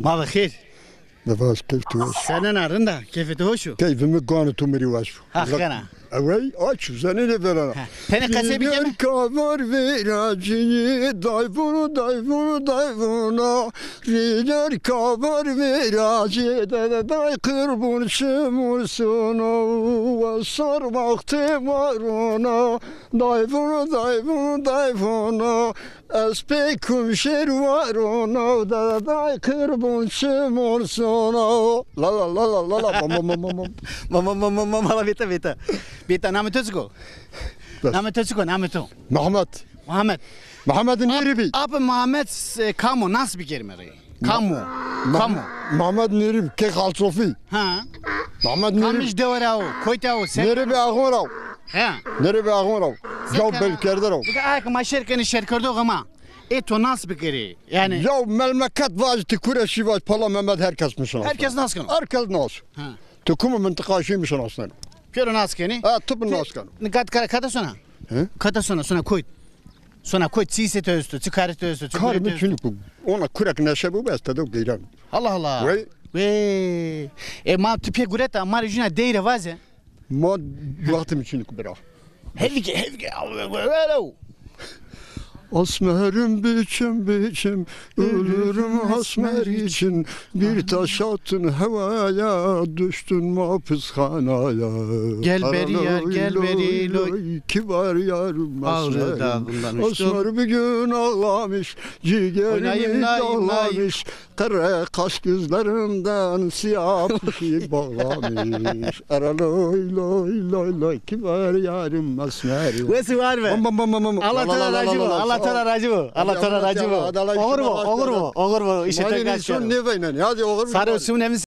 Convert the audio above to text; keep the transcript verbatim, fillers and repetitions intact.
Ma bi xêr. Devaj keyf tu weş. Senena, rind a? Keyfê tu hoş o? Keyfê mi ganê tu mi rê weş o. Haqîqeten a. Ewey, aç, zenê lê verana. Ha, tenê qesey bikeme. Rîner kavar vêracî, dayvûn, dayvûn, dayvûna. Rîner kavar vêracî, dede day qirbûn çimûn sona. Wesar wextê warona, dayvûn, dayvûn, dayvûna. Ez pê kum şêr warona, dede day qirbûn çimûn sona. La la la la la la, ma ma ma ma ma. Ma ma ma ma ma ma la, bêta, bêta. Bêta, namê to çik o? Bes. Namê to çik o, namê to? Mehmet. Muhammed. Mehmet Nêribî. Ap-, Apê Muhammed, e, kam o, nas bikerîme rê. Kam o? Ma-, Kam o? Mehmet Nêribî, kê Xalçofî. Ha. Mehmet Nêribî. Kamij dewe ra o, kotî ra o, se- Nêribî Axon ra o. He. Nêribî Axon ra o. Caw belkerde ra o. Bika, aye ke ma şêr kenê şêrkerdoxê ma. Ê to nas bikerê. Yanî. Ya memleket vaj, ti kure şî vaj, Pala Mehmet her kes mi şinaso. Her kes nas keno. Her kes nas. Ha. Ti kumu mintiqa şî mi şinasneno. Pêro nas kenê? Ha, ti bi nas keno. Nika ti kata sona? He? Kata sona, sona kotî? Sona kotî, çi îşê to esto, çi karê to esto, çi gurê to esto? Karê mi çinîk o. Ona kurek neşe bibo, ez tedo geyran. Allah Allah. Wey. Wey. E, ma ti pê gureta, ma rê jûna deyre vaze. Ma wextê mi çinîk o bira. Hevge, hevge, welo. Asmerim biçim biçim, ölürüm asmer için. Bir taş attın havaya, düştün mapushanaya. Gel beri yar, gel beri loy. Kibar yarım asmerim. Ağrı dağından uçtum. Asmer bir gün ağlamış, ciğerimi dağlamış. Kırı kaş gözlerinden siyah bir şey bağlamış. Ara loy loy loy loy, kibar yarım asmer. Wes û war be. Bam bam bam bam bam. Allah to ra razî bo. Allah to ra razî bo. Allah to ra razî bo. Oxir bo, oxir bo, oxir bo. Îşê to gaş kero. Nêveynen. Hadi oxir bo. Sare û simûn hemî